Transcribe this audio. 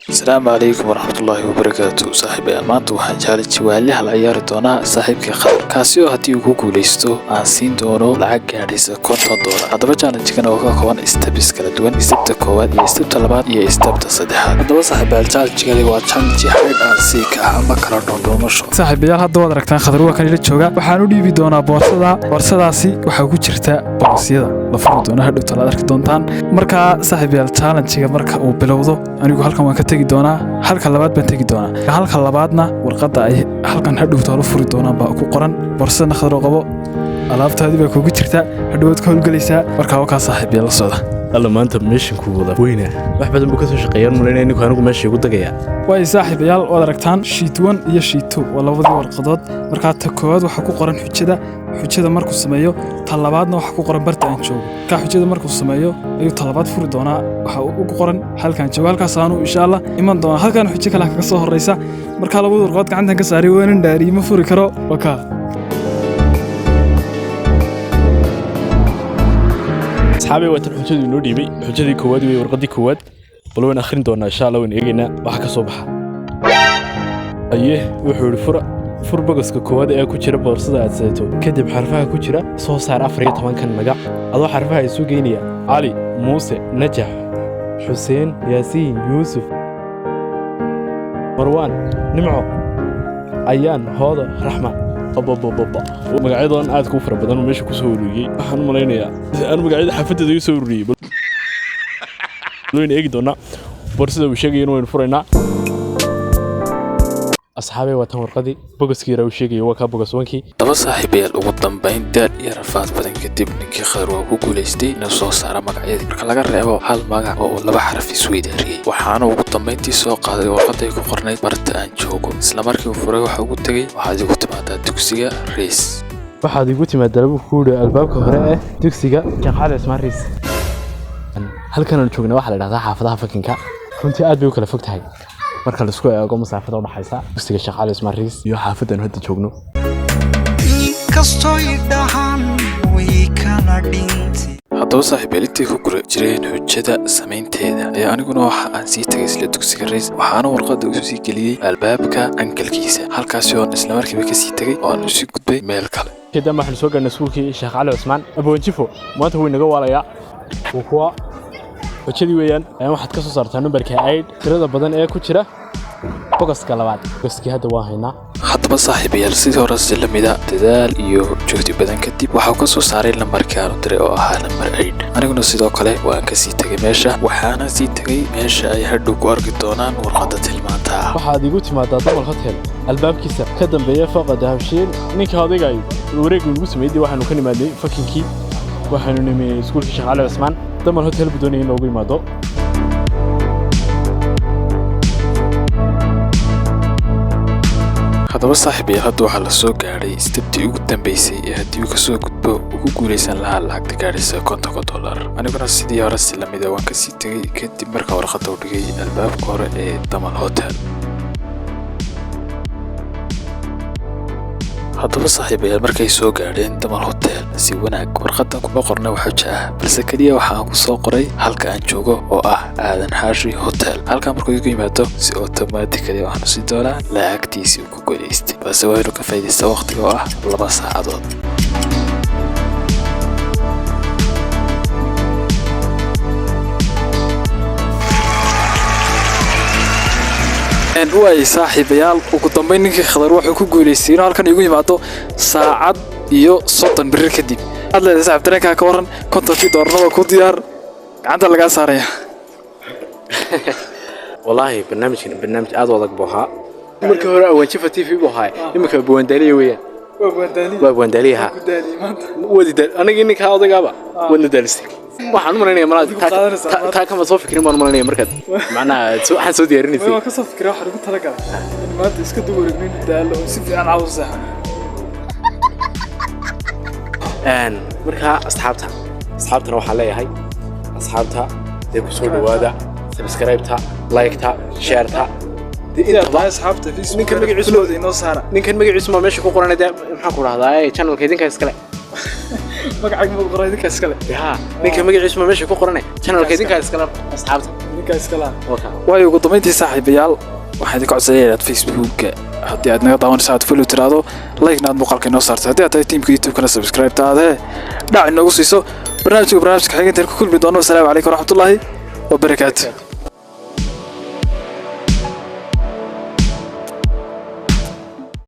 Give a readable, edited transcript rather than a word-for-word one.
Asalaamu calaykum waraxmatullaahi wabarakaatu. Saaxiibayaal, maanta waxaan challenge waaliha la ciyaari doonaa saaxiibkii Khadar, kaasi oo haddii uu ku guuleysto aan siin doono lacag gaadhaysa $50. Haddaba challenge-gan oo ka kooban steps kala duwan, step-ta koowaad iyo step-ta labaad iyo step-ta saddexaad. Haddaba saaxiibayaal, challenge-gani waa challenge hide and seek ah ama kala dhuundhuumasho. Saaxiibayaal, hadda waad aragtaan, Khadar waa kan ila jooga. Waxaan u dhiibi doonaa boorsada. Boorsadaasi waxaa ku jirta boosyada la furi doono, hadhowta laad arki doontaan. Markaa saaxiibayaal, challenge-ga marka uu bilowdo, anigu halkan waan ka tegi doonaa, halka labaad baan tegi doonaa. Halka labaadna warqadda ay halkan hadhowta la furi doonaan baa ku qoran. Boorsadana Khadar oo qabo, alaabtaadii baa kugu jirta, hadhowaad ka howlgelaysaa. Markaa wakaa saaxiibayaal, la socda. Alla, maanta meeshan ku wada weyna wax badan buu ka soo shaqeeyaan malaynaya ninku. Anigu meesha igu dagayaa. Waay saaxiibayaal, waad aragtaan, sheet one iyo sheet two waa labadii warqadood. Markaa ta koowaad waxaa ku qoran xujada. Xujada markuu sameeyo, ta labaadna waxaa ku qoran barta aan joogo. Markaa xujada markuu sameeyo ayuu ta labaad furi doonaa. Waxaa ugu qoran halkaan joogo, halkaas aanu insha Allah iman doonaa. Halkaan xujo kale kaga soo horreysa. Markaa labada warqadood gacantan ka saaray, waanan dhaariyey, ma furi karo. Wakaa. Asxaabay, waa tan xujadii inoo dhiibay. Xujadii koowaad wey, warqadii koowaad. Bal wayn akhrin doonaa insha Allah, wayn eegaynaa waxa ka soo baxa. Aye, wuxuu yidhi: fura, fur bogoska koowaad ee ku jira boorsada aad sidato, kadib xarfaha ku jira soo saar 14-kan magac, adoo xarfaha isu geynaya: Cali, Muuse, Najax, Xuseen, Yaasiin, Yuusuf, Marwaan, Nimco, Ayaan, Hoodo, Raxma. Ababababa, magacyadan aad kuu fara badan oo meesha ku soo ururiyey. Waxaan u malaynayaa aan magacyada xaafadeeda iga soo ururiyey. Bal waynu eegi doonaa boorsada uu sheegaya in waynu furaynaa. Asxaabay, waa tan warqadii bogoskii yaraa uu sheegaya, waa kaa box one-kii. Daba saaxiibayaal, ugu dambayn daal iyo rafaad badan kadib, ninkii Khadar waa ku guulaystay inuu soo saaro magacyadii, marka laga reebo hal magac oo uu laba xaraf isweydaariyey. Waxaana ugu dambayntii soo qaaday warqaday ku qornayd barta aan joogo. Isla markii uu furay waxa ugu tegey: waxaad igu timaadaa dugsiga Riis. Waxaad igu timaadaa, buu ku yidhi, albaabka hore ee dugsiga Sheekh Cali Cismaan Riis. Halkan aan joognaa waxaa la dhahdaa xaafadaha fakinka. Runtii aad bay u kala fog tahay marka la isku eego masaafada u dhaxaysa dugsiga Sheekh Cali Cismaan Riis iyo xaafaddan hadda joogno. Inkastoy dhahan way kala dhintay. Haddaba saaxiibayaal, intii ku gura jireen xujada samaynteeda ayaa aniguna waxa aan sii tagay isla dugsiga Rays. Waxaana warqadda isu sii geliyey albaabka ankalkiisa, halkaasi oon isla markiiba kasii tegay oo aan usii gudbay meel kale. Kadib waxaanu soo gaarnay iskuulkii Sheekh Cali Cusmaan. Abwanjifo maanta wuu inaga waalayaa. Waa kuwa xujadii weeyaan. Ayaan waxaad ka soo saartaa numberka 8 tirada badan ee ku jira bogoska labaad. Bogoskii hadda waa haynaa. Haddaba saaxiibayaal, sidii hore si lamida dadaal iyo juhdi badan kadib, waxau ka soo saaray lambarkii aanu diray oo ahaa lambar 8. Aniguna sidoo kale waan kasii tegay meesha, waxaana sii tegay meesha ay hadhow ku arki doonaan warqadda tilmaanta ah. Waxaad igu timaadaa Damal Hotel albaabkiisa ka dambeeya fooqa Dahabshiil. Ninka odaygayo wareeggu nagu sameeyey, waxaanu ka nimaadnay fakinkii, waxaanu nimi iskuulkii Sheekh Cali Cusmaan. Damal Hotel buu doonayay in loogu yimaado. Haddaba saaxiibayaal, hadda waxaa la soo gaadhay step-tii ugu dambeysay ee haddii uu kasoo gudbo uu ku guulaysan lahaa lacagta gaadhaysa $50. Aniguna sidii hore si lamida waan kasii tegay kadib markaa warqadda u dhigay albaabka hore ee Damal Hotel. Haddaba saaxiibayaal, markay soo gaadheen Damal Hotel, si wanaag warqadan kuma qorna wax xujo ah, balse keliya waxa aan ku soo qoray halka aan joogo oo ah Aadan Xaashi Hotel. Halkaa markuu igu yimaado, si automatically waxaanu siin doonaa lacagtiisii uu ku guulaystay, balse waa inuu ka faa'iidaysta waqtiga oo ah 2 saacadood. Waay saaxiibayaal, ugu dambayn ninkii Khadar wuxuu ku guulaystay inuu halkan igu yimaado saacad iyo 30 birir kadib. Aad leedahay saaxiib, dareenkaa ka waran? $50-kii waa ku diyaar, gacanta lagaa saaraya. Wallaahi barnaamijkan barnaamij aad u adag buu ahaa. Markii hore Awanjifa TV buu ahaa, iminka Abwaandaaliya weeyaan. Waa Abwaandaaliya ha wadi daal. Anigii ninkaa odaygaaba wadna daalisay. Waxaan u malaynayaa malaa taa kama soo fikirin baan u malaynaya markaad macnaha waxaan soo diyaarinaysay. Waan kasoo fikiray. Waxaan ugu talagalay in maanta iska dul wareegno, in daalo oo si fiican caawa u seexano. Markaa asxaabtana waxaan leeyahay, asxaabta dee ku soo dhawaada subscribe-ta, like-ta, share-ta, dee intaba. Asxaabta Ninkan magaciisu- Facebook inoo saara. Ninkan magaciisu ma meesha ku qoran dee, maxaan ku dhahdaa, channelka idinka iskale. Magacayga ma qoray, idinka iskale. Ya, ninka magaciisu ma meesha ku qoran, channelka idinka iskale, asxaabta. Idinkaa iska laha. Waayo, ugu dambeyntii, saaxiibayaal, waxaan idinka codsanaya inaad Facebooka, haddii aad naga daawanayso, aad follow tiraahdo, like-na aad muuqaalka inoo saarto. Haddii aad tahay tiimka YouTube-kana, subscribe taadee dhac inoogu siiso. Barnaamijka xiga intaan ku kulmi doono, asalaamu calaykum waraxmatullaahi wabarakaatu.